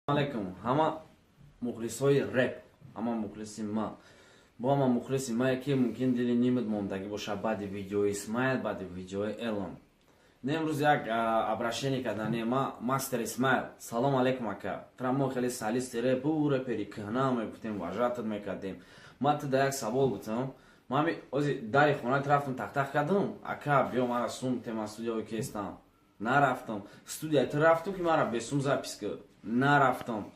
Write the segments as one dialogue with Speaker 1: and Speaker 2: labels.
Speaker 1: Алейкум, ҳама мухлисҳои реп, ҳама мухлиси ма, бо ҳама мухлиси мае, ки мумкин дили нимат мондагӣ боша баъди видеои Исмаил, баъди видеои Элон. Не, имрӯз як обращение кардане ма. Мастер Исмаил, салом алейкум, ака. Тра мо хеле солисти реп, ӯ репери кӯҳна мегуфтем, уважать мекардем. Ма ту да як савол бутам. Ма ози дари хонаат рафтам, тақтақ кардам: «Ака, биё, мара сум тема, студияое кестам». Нарафтам. Студияи ту рафтам, ки мара бесум запись кар? Нарафтам.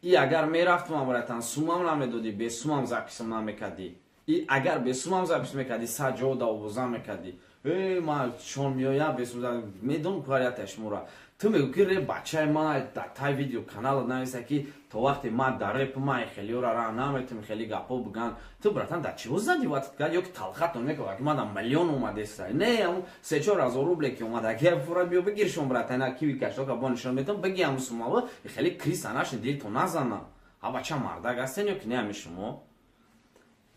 Speaker 1: И агар мерафтам, амратан сумам намедодӣ, бесумам записам намекардӣ. И агар бесумам запись мекардӣ, сад ҷо да овозам мекардӣ. Э, ма чон меоям, бесум медонам куарията шумора. Ту мегӯ, ки реп бачаи ма, дар тай видео каналат нависа, ки то вақте ма дар реп ма хелиёра раҳ наметум, хеле гапҳо биган. Ту, братан, дар чиҳо задиватат кард ё ки талхатон мекунад, ки мада миллион омадеста? Не, ам 3-4 ҳазор рубле ки омада, ки фура биё бигиршон, братан, киви каштока бо нишон метам, биги ҳаму сумава. Хеле криса нашин, дилто назана. Ҳа, бача, мардак ҳастен ё ки не ҳами шумо?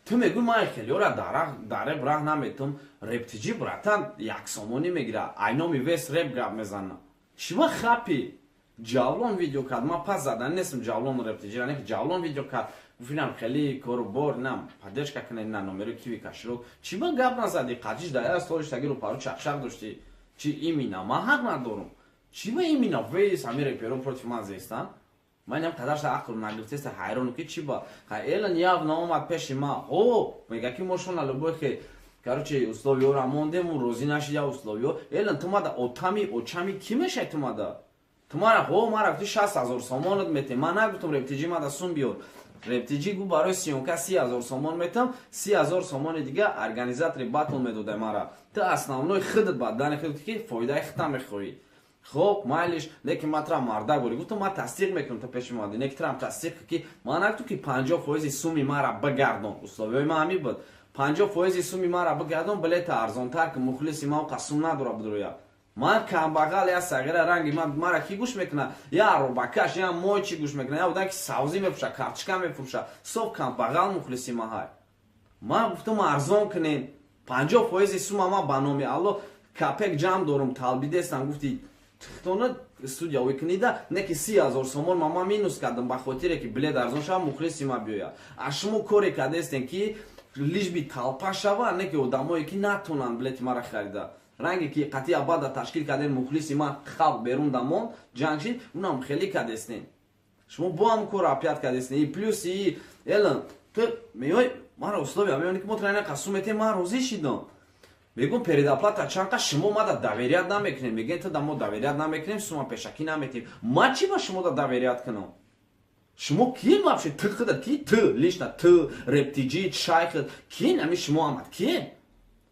Speaker 1: Ту мегӯй, ман хелиёра дар реп раҳ наметум. Рептиҷи, братан, 1 сомонӣ мегира, айноми вес реп гап мезана. Чима хапи? Ҷавлон видео кард, ман пас задан нестам Ҷавлон, рептиҷира не. Ҷавлон видео кард, гуфтинам хеле кору бор нам поддержка кунед на номери киви кошелёк. Чима гап назадӣ? Қатиш дар як столиш тагиру пару чақчақ доштӣ. Чи имина ман ҳақ надорум? Чима имина вес ҳами реперо против ман зестан? Ман инам қадарша ақл нагирифтеста, ҳайрону ки чи ба элан явно омад пеши ма. Ҳо, мега, ки мо шона любой хе, короче, условиёра мондему, розӣ нашида условиё. Элан, ту мада отами очами ки мешай? Ту мада, ту мара, ҳо, мара гуфти, 60 000 сомонат метем. Ман нагуфтам рептиҷи мада сум биёр. Рептиҷи гу, барои съёмка 30 000 сомон метам, 30 000 сомони дига организатори батл медода мара. Ту основной худат бадани худ ки фоидаи худта мехоҳӣ. Хоб, майлиш, лекин ман трам мардак борӣ гуфтам, ман тасдиқ мекунам, та пеши мо, неки трам тасдиқ, ки ман нагуфтам, ки 50 фоизи суми мара бигардон. Условиёи ман ҳамин буд: 50 фоизи суми мара бигардон, билета арзонтар, ки мухлиси ма оқа сум надора бидроя. Ман камбағал, я сағира ранги ман, мара ки гӯш мекуна? Я аробакаш, я мойчи гӯш мекуна, я одам, ки савзӣ мефурӯша, карточка мефурӯша. Соф камбағал мухлиси ма ҳай. Ман гуфтам, арзон кунем, 50 фоизи сума ман ба номи Алло капек ҷамъ дорум, талбидестам. Гуфти, тона студия книда, не ки 30 000 сомон ма минус кардам ба хотире, ки билет арзон шава, мухлиси ма биёяд. А шумо коре кардестем, ки лишь бы толпа шава, не ки одамое, ки натонанд билети мара харида. Ранге ки қатъи абада ташкил кардем, мухлиси ма халқ берун дамон ҷанг шид, унам хеле кардестем. Шумо бо ҳам кор опять кардестем. И плюс и элан, ту меёй, мара условия меёни, ки мо трена қасум метем. Ман розӣ шидам. Мегӯм, предоплата чанқа? Шумо мада доверять намекунем. Мегӯем, ту да мо доверять намекунем, сума пешакӣ наметем. Ман чӣ ба шумо да доверять кунам? Шумо киен вообще? Ту худат ки? Ту лично, ту, рептиҷи, шайхт киен? Ами шумо амад киен?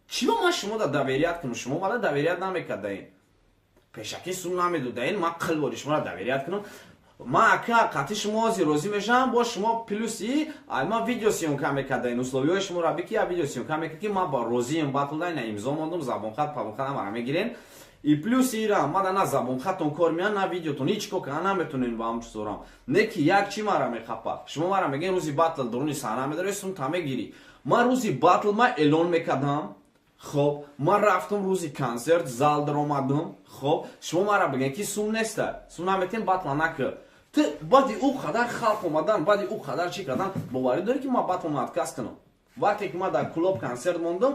Speaker 1: Чӣ ба ман шумо да доверять кунам? Шумо мада доверять намекардаин, пешакӣ сум намедодаин. Ман қилбори шуморо доверять кунам? Ман, ака, қатъи шумо ҳозир розӣ мешавам бо шумо, плюси ай ман видео съёмка мекардаин. Условиҳои шуморо бики, я видео съёмка мекард, ки ман ба розием батл да имзо мондум, забонхат, пабонхат ҳамара мегирен. И плюс ира мада на забонхатон кор меян, на видеотон, ҳеҷ кор кана наметонен. Ба ҳам чизорам не, ки як чӣ мара мехапа. Шумо мара мегӯен, рӯзи батл дуруни саҳна медари, сум та мегирӣ. Ман рӯзи батл ма эълон мекардам. Хоб, ман рафтам, рӯзи консерт зал даромадам. Хоб, шумо мара бигӯен, ки сум неста, сум наметем, батла накард. Ту баъди ӯ қадар халқ омадан, баъди ӯ қадар чӣ кардан, боварӣ дорӣ, ки ман батлма отказ кунам? Вақте ки ман дар клуб консерт мондам,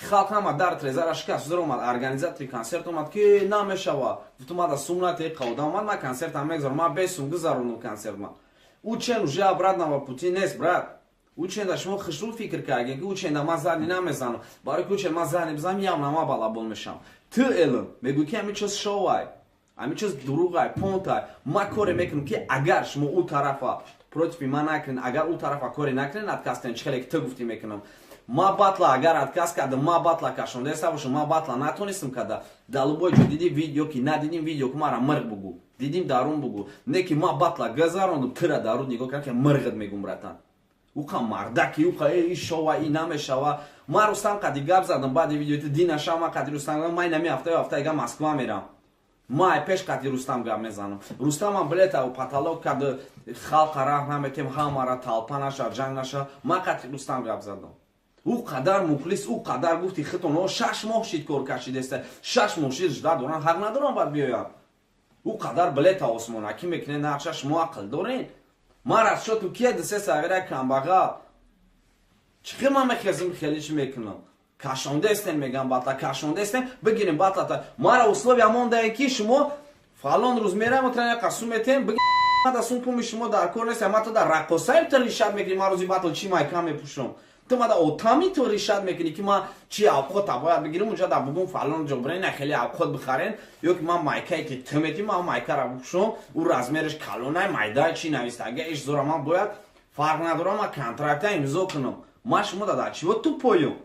Speaker 1: халқ ҳама дар трезара шикаст, зур омад, организатори консерт омад, ки намешава. Гуфтум, мада сум нате, қавда омад, ман консертам мегузарам. Ман без сум гузарондум консерт ма. Ӯ чен уже обратного пути нест, брат. Ӯ ченда шумо хушрӯ фикр кардем, ки ӯ ченда ман задний намезанам. Барои ки ӯ чен ман задний бизанам, явно ман балабол мешавам. Ту элм мегӯй, ки ҳамин чиз шовай, ҳамин чиз дурӯғай, понтай. Ман коре мекунам, ки агар шумо ӯ тарафа против ман накунед, агар ӯ тарафа коре накунед, отказ кунед, чӣ хеле ки ту гуфтӣ, мекунам. Ма батла агар отказ кардам, ма батла кашондаеста бошам, ма батла натонистам карда, дар любой ҷо дидим видео, ки надидим видео, ки мара мирғ бугӯ, дидим дарун бугӯ. Не ки ма батла гузарондум, тура дарун нигоҳ кардам, ки мирғат мегум, братан. Уқа мардаки, уқа и шова и намешава. Ман Рустам қади гап задам баъди видео динаша. Ма қади Рустам, ман инами ҳафтаи ҳафтаига Москва мерам. Ма пеш қади Рустам гап мезанам. Рустамам билета потолок кард, халқа раҳ наметем, ҳамара толпа наша, ҷанг наша. Ма қади Рустам гап задам. Ӯ қадар мухлис, ӯ қадар гуфти хитон, 6 моҳ шид кор кашидеста, 6 моҳ шид жда доран, ҳақ надорам баъд биёянд. Ӯ қадар билета осмонакӣ мекунед, нақша шумо ақл дорен? Ман расчёту кия дисе сағира камбағал. Чӣ хел ман мехезим, хеле чӣ мекунам? Кашондестен, мегам, батла кашондестен, бигирем батлата. Мара условия мондае, ки шумо фалон рӯз мераем, трена қасум метем, да сум пуми шумо дар кор нест, ма ту дар раққосаем, ту решать мекунӣ ман рӯзи батл чӣ майка мепӯшам. Ту мада отами ту решать мекунӣ, ки ман чӣ авқота бояд бигирам, унҷа да бугум фалон ҷо бирен, на хеле авқот бихарен, ё ки ман майкае ки ту метӣ, ман майкара бипӯшам, ӯ размераш калонай, майдай, чӣ нависта, ага иш зора ман бояд, фарқ надорам, ман контракта имзо кунам. Ман шумо да дар чиво тупоюм?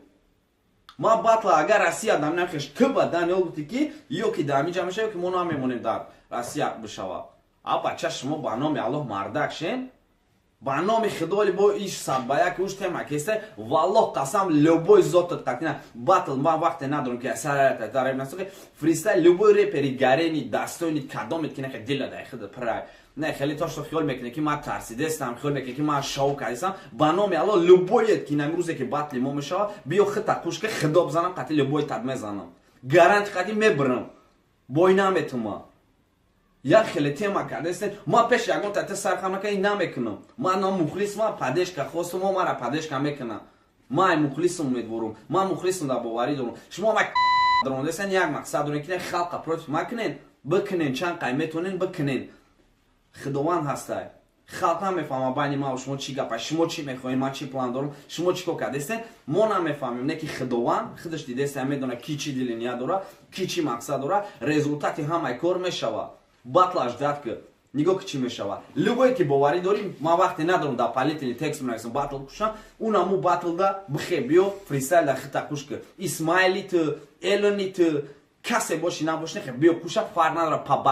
Speaker 1: Ман батла агар Россия дам нахеш, ту ба Даниёл гуфтӣ, ки ё ки дар ҳаминҷа мешава, ё ки мо намемонем дар Россия бишава. А бача, шумо ба номи Аллоҳ мардак шен, ба номи Худоли бо иш сад ба як уш тема кесте, валлоҳ қасам, любой зотат қатина батл ман вақте надорам, ки сарареб насоқи фристайл, любой репери гарени достойный кадомет ки нахе дила дай худа прай не хеле то что хиёл мекунӣ, ки ман тарсидестам, хиёл мекунӣ, ки ман шоу кардистам. Ба номи Аллоҳ, любоет ки намрӯзе ки батли мо мешава, биё хита қушка хидо бизанам, қати любой тад мезанам, гаранти қати мебирам, бой наметума. Як хеле тема кардастен, ма пеш ягон тата сархам накарди намекунам. Ман на мухлис, ман поддержка хостум, мара поддержка мекунам. Ман ай мухлисам умедворум, ман мухлисам дар боварӣ дорам. Шумо ма дорондастен, як мақсад дорем, ки халқа против макунен, бикунен чанд қай метонен, бикунен. Худованд ҳастай, халқ намефаҳма байни ман шумо чӣ гапа, шумо чӣ мехоҳем, ман чӣ план дорам, шумо чӣ кор кардастен, мо намефаҳмем. Не ки Худованд худаш дидеста, медона, ки чӣ дили ният дора, ки чӣ мақсад дора. Результати ҳамаи кор мешава. Батлаш дад, ки нигоҳ ки чӣ мешава. Любое ки боварӣ дорӣ, ман вақте надорам дар политини текст менависам, батл кушам, унаму батлда бихе, биё фристайл да хита куш ки Исмаили ту, Элони ту, касе боши набоши, нехе биё куша, фарқ надора, па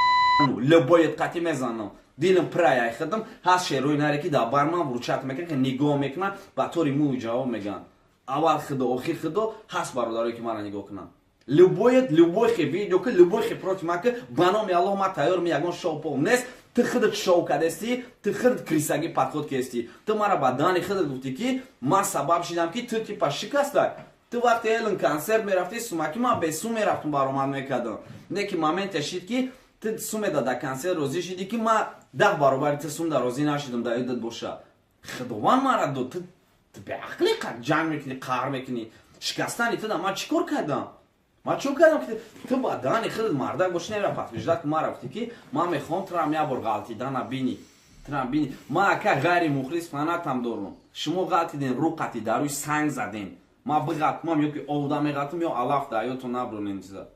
Speaker 1: любоет қати мезанам. Дилам прай хидам ҳаст, шерои наре ки дар бар ман вручать мекунад, ки нигоҳ мекунанд, ба тори мӯи ҷавоб мегӯянд. Аввал Худо, охир Худо ҳаст, бародарое ки мара нигоҳ кунанд. Любоет, любой хе видео ки, любой хе против ман ки, ба номи Аллоҳ, ман тайёр, ягон шоу пол нест. Ту худат шоу кардастӣ, ту худат крысагӣ подход кардастӣ. Ту мара ба дани худат гуфтӣ, ки ман сабаб шидам, ки ту типа шикастай. Ту вақте Элн консерт мерафтӣ, сумаки ман бесум мерафтум, баромад мекардам. Не ки моменте шид, ки ту сумеда дар консерт розӣ шидӣ, ки ман 10 баробари ту сум да розӣ нашидам. Дар ёдат боша, Худованд мара дод. Ту беақлӣ, ҷанг мекунӣ, қаҳр мекунӣ. Шикастани ту да ман чӣ кор кардам? Ман чӣ кардам, ки ту ба дани худат мардак бошӣ, нера подтверждать мара гуфтӣ, ки ман мехоҳам турам як бор ғалтидана бинӣ, турам бинӣ. Ман ака ғайри мухлис фанатам дорум. Шумо ғалтиден, рӯ қати дар рӯи санг заден. Ман биғалтмам ё ки овда меғалтам, ё алаф да ётон набронен чиза.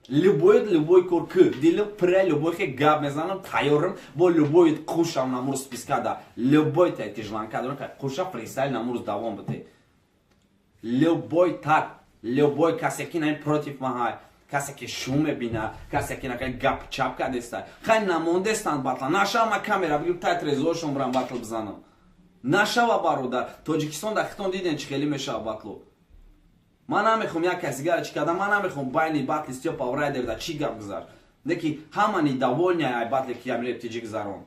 Speaker 1: Любой, любой кор ки дилам пре, любой хе гап мезанам, тайёрам бо любой қушам. Намур списка да любой та тижланка дорам, қуша фристайл намур давом бите. Любой так, любой касе ки на против ма, касе ки шум мебина, касе ки накай гап чап кардеста, хай намондестанд батла нашава, ма камера бигир, тай трезоршон бурам, батл бизанам. Нашава, бародар. Тоҷикистон дар хитон диден, чӣ хеле мешава батло. Ман намехоҳам як каси дигара чӣ кардам, ман намехоҳам байни батли Стёпа Райдер да чӣ гап гузашт, не ки ҳама недовольны ай батле ки ами рептиҷи гузарон,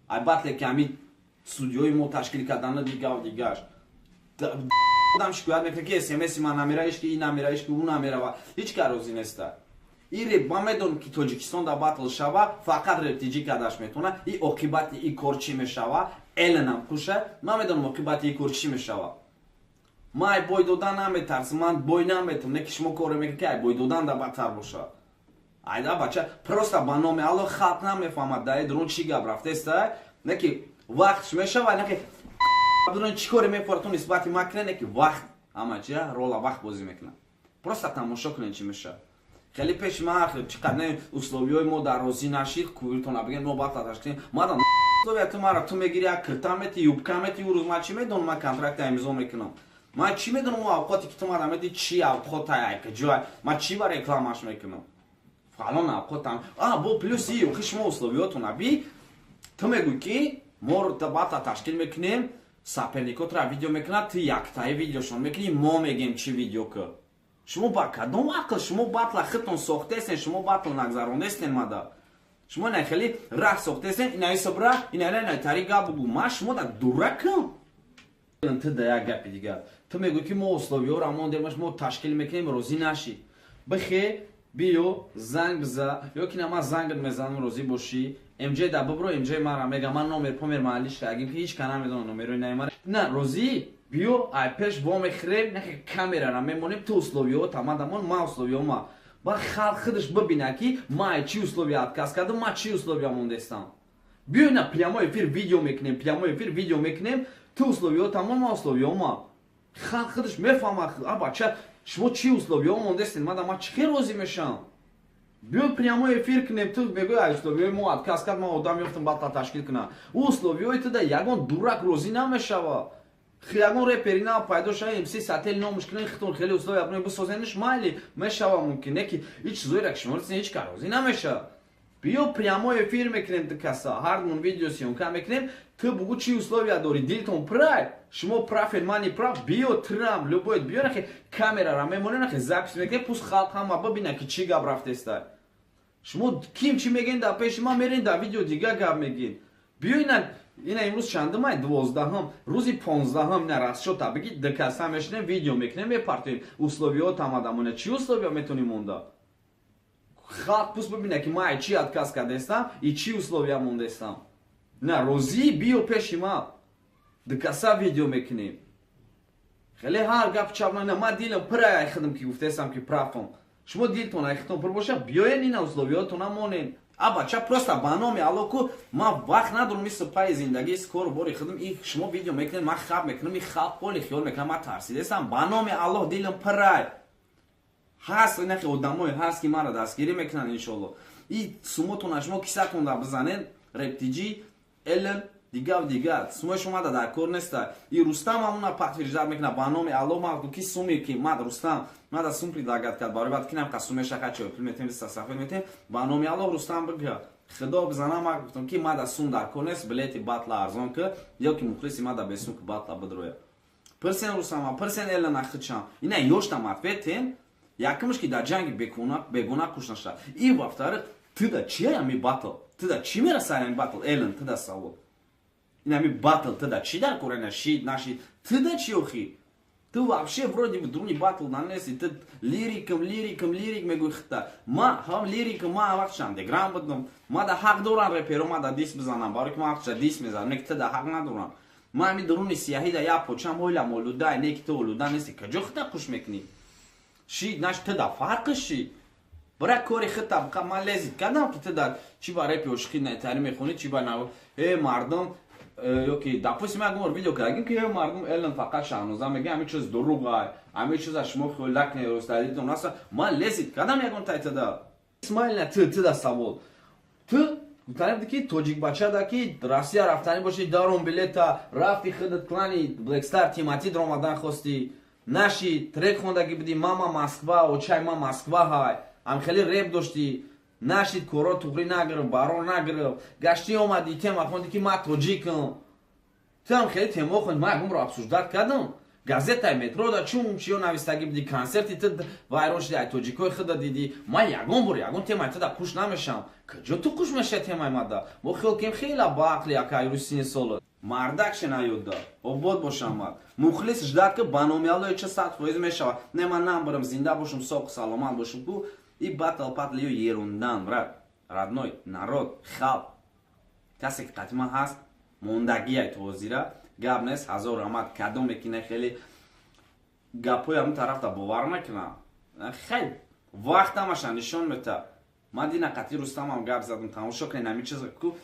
Speaker 1: ай батле ки ами судёи мо ташкил кардана, дигаву дигаш. Одам шикоят мекунад, ки смси ман намера, ҳеч ки ин намера, ҳеч ки ӯ намерава, ҳеч ка розӣ неста. И реп ман медонам, ки Тоҷикистон дар батл шава, фақат рептиҷи кардаш метавона. И оқибати и кор чӣ мешава? Эленам куша, ман медонам, оқибати и кор чӣ мешава. Ман ай бой додан наметарсам, ман бой наметам, не ки шумо коре мекунед, ки ай бой додан да бадтар боша. Айда бача, просто ба номи Алло, халқ намефаҳмад дар дурун чӣ гап рафтеста. Не ки вақтш мешава, не ки дурун чӣ коре мепоратон нисбати ма кунед, не ки вақт ҳама чи рола вақт бозӣ мекунад. Просто тамошо кунед, чӣ мешавад. Хеле пеши ман чӣ қадр не условиҳои мо дар розӣ нашид, кӯртона бигем, мо батла ташкил мадам. Условия ту мара ту мегири, як кирта мети, юбка мети. Ӯ рӯз ман чӣ медонам? Ман контракта имзо мекунам, ман чӣ медонам, ӯ авқоте ки ту мара меди, чӣ авқота, ҷой ман чӣ ба рекламаш мекунам, фалон авқотам. А бо плюси охи шумо условиётон аби ту мегӯй, ки мо батла ташкил мекунем, соперникотро видео мекунад, ту яктаи видеошон мекунӣ, мо мегем, чӣ видео ки. Шумо ба кадом ақл? Шумо батла худтон сохтесен, шумо батл нагзарондестен мада. Шумо ина хеле раҳ сохтесен, инаи собра, ина тари гап бугу. Ман шумо да дуракам? Ту да як гапи дигар, ту мегӯй, ки мо условиёро мондемаш, мо ташкил мекунем, розӣ нашид. Бихе. Биё, занг биза, ё ки на, ман зангат мезанам, розӣ бошӣ. МЖ да бибро, МЖ мара мега, ман номер помер маҳаллиш кардагим, ки ҳеҷ ка намедонам номерои наи мара. На, розӣ? Биё, ай пеш вомехӯрем, нахе камерара мемонем, ту условиҳо тамадамон, ман условиҳо ма. Ба халқ худаш бибина, ки ман ай чӣ условия отказ кардам, ман чӣ условия мондестам. Биё, на, прямой эфир видео мекунем, прямой эфир видео мекунем, ту условиҳо тамом, ман условиҳо ма. Халқ худаш мефаҳмад, а бача, шумо чӣ условиҳо мондестед, мада ман чӣ хел розӣ мешавам? Биё, прямой эфир кунем, ту мегӯй, ай условиҳои мо отказ кард, ман одам ёфтам батла ташкил кунам. Ӯ условиҳои туда ягон дурак розӣ намешава. Ягон репери нав пайдо шава, МС Сател номуш кунен, хитон хеле условия бисозениш, майли мешава мумкин, не ки ҳеҷ чизоеро ки шумо ҳеҷ кар розӣ намешава. Биё, прямой эфир мекунем, ту каса ҳардмон видео съёмка мекунем, ту бугӯ чӣ условия дорӣ, дилтон прай, шумо прав ед, ман неправ, биё, трам любой биё, нахе камерара мемонем, нахе запись мекунем, пусть халқ ҳама бибина, ки чӣ гап рафтеста. Шумо ким чӣ мегӯен дар пеши ман, мерен дар видео дига гап мегӯен. Биё, ина имрӯз чандумай? 12-ҳам, рӯзи 15-ҳам, ина расчёта бигӣ, дкаса мешинем, видео мекунем, мепартоем. Условиҳо тамадамона, чӣ условия метонӣ монда? Халқ пусть бибина, ки ман ай чӣ отказ кардестам и чӣ условия мондестам. На, розӣ? Биё пеши ман, дкаса видео мекунем. Хеле ҳар гап чап на, ман дилам пирай ай худам, ки гуфтестам, ки прав ам. Шумо дилтон ай худтон пур боша, биёен, ина условиҳотона монен. А бача, просто ба номи Алло ку, ман вақт надорам, мисли пайи зиндагӣ, кору бори худам. И шумо видео мекунед, ман хаб мекунам, и халқ поли хиёл мекунам, ман тарсидестам. Ба номи Аллоҳ, дилам пирай ҳаст, инахи одамое ҳаст, ки маро дастгирӣ мекунанд, иншоалло. И сумотона шумо кисатонда бизанед, рептиҷи элн дигар дигар сумои шумо дар кор неста. И Рустам ҳамуна подтверждать мекунад. Ба номи Аллоҳ, ман ки суме ки мад Рустам мада сум предлагать кард барои баъд кинам қа суме шака чой пул метем, сафед метем. Ба номи Аллоҳ, Рустам бигӯ, худо бизана, ман гуфтам, ки мада сум дар кор нест, билети батла арзон ки, ё ки мухлиси мада бесум ки батла бидроя. Пирсен Рустама, пирсен Элена хичам, ина ёштам ответен. Якумш, ки дар ҷанги бегуна куш нашад, и во-вторых, туда чия ами батл, туда чӣ мерасад ами батл? Элен, туда савол: инами батл туда чӣ дар кор? Ина шид нашид, туда чӣ охи? Ту вообще вроде бы друни батл нанеси, ту лирикам, лирикам, лирик мегӯй хита. Ма ҳам лирикам, ма вақт андеграунд будам, ма да ҳақ дорам реперо, ма да дис бизанам, барои ки ма вақтша дис мезанам, не ки ту да ҳақ надорам. Ма ами дуруни сияҳӣ да як почам ҳойлам олуда, не ки ту олуда нести. Каҷо хита қуш мекунӣ? Шид наш, ту да фарқи шид, бира кори хита бука. Ман лезить кардам, ки ту да чӣ ба репи ошиқи нетарӣ мехонӣ, чӣ ба на э мардум, ё ки допустим, як бор видео кардагим, ки мардум Элен фақат Шаҳноза мега, ҳамин чиз дуруғай, ҳамин чиза шумо хиёл накунед, ростадитон аста. Ман лезить кардам ягон тайтада? Исмаил, на, ту да савол: ту гуфтанем, ки тоҷикбачада, ки Россия рафтанӣ бошӣ, даром билета рафти, худат клани Блэкстар Тимати даромадан хостӣ, наши трек хондагӣ будӣ, мама Москва, очай ма Москва ҳай, ҳам хеле реп доштӣ, нашид, коро туғрӣ нагирифт, барор нагирифт, гаштӣ омадӣ, тема хонди, ки ман тоҷикам. Ту ҳам хеле темо хонд, ман ягон бор обсуждать кардам? Газетаи метро да чун чиё навистагӣ будӣ, консерти ту вайрон шуди, ай тоҷикои худа дидӣ. Ман ягон бор ягон темаи туда қуш намешавам. Куҷо ту қуш мешавӣ темаи мада? Мо хиёл кем хела баақли акай рӯсини соло мардак шенаёдда обод бошамад. Мухлис ждать ки ба номи Аллоҳ ча 100% мешавад. Не, ман намбарам, зинда бошум, соқу саломат бошум ку. И батл патл ё ерундан, брат родной, народ, халқ, касе ки қатима ҳаст, мондагиай тозира гап нест. Ҳазор раҳмат. Кадоме ки не, хеле гапҳои ҳамн тарафта бовар мекунам, хел вақт ҳамаша нишон мета. Ман дина қатъи Рустамам гап задам, тамошо кунед ҳамин чиза ку.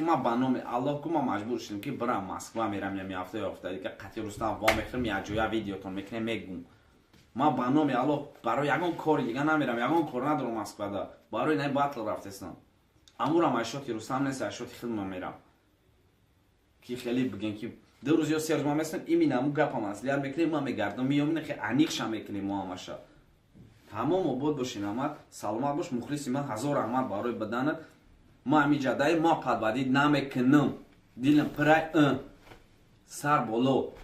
Speaker 1: Ман ба номи Аллоҳ ку, ман маҷбур шудем, ки бирам Москва, мерам ями ҳафта ё ҳафта дига, қатъи Рустам вомехӯрем, якҷоя видеотон мекунем, мегум. Ман ба номи Аллоҳ барои ягон кори дига намерам, ягон кор надорам Москвада, барои най батл рафтестам. Амурам айшоти Рустам нест, айшоти хидмам мерам, ки хеле бигем, ки 2 рӯз ё 3 рӯз ман местам, именно ҳамун гапам маслиҳат мекунем, ман мегардам, меём, хе аниқша мекунем мо ҳамаша. Тамом, обод бошин, амад саломат бош, мухлиси ман. Ҳазор раҳмат барои баданат. Ман ҳамин ҷадаи ма падбадид намекунам, дилам пирай, сар боло,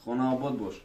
Speaker 1: хонаобод бош.